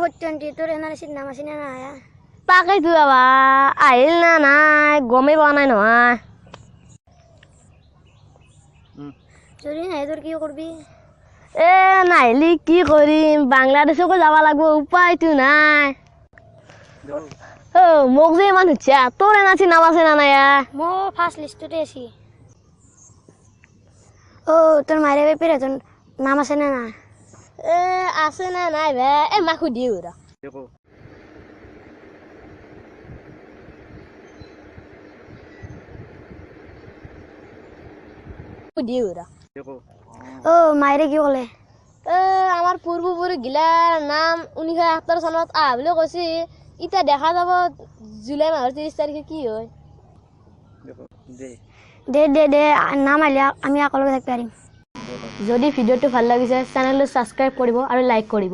সত্যন্তি, তোৰ N R চিত নাম আছে নে নাই? তাকেইতো বাবা, আহিল না নাই গমেই পোৱা নাই নহয়। যদি নাহে তোৰ কি কৰবি? এ নাহিলি কি কৰিম, বাংলাদেশকো যাব লাগিব, উপায়তো নাই। অ মোক যে ইমান সুধছা, তোৰ এন আৰ চি নাম আছে না নাই? মই ফাৰ্ষ্ট লিষ্টতে আছি। অ' তোৰ মাৰে বাপেৰ এজন নাম আছে নে নাই? এ আছে না নাই বে, এ মাক সুধি ৰ। সুধি ৰ। অ' মায়েৰে কি ক'লে? এ আমাৰ পূৰ্বপুৰুষ গিলাৰ নাম 1971 চনত আহা বুলি কৈছে। এতিয়া দেখা যাব জুলাই মাহৰ 30 তাৰিখে কি হয়। দে দে দে, নাম আহিলে আমি একেলগে থাকিব পাৰিম। যদি ভিডিঅ'টো ভাল লাগিছে, চেনেলটো ছাবস্ক্ৰাইব কৰিব আৰু লাইক কৰিব।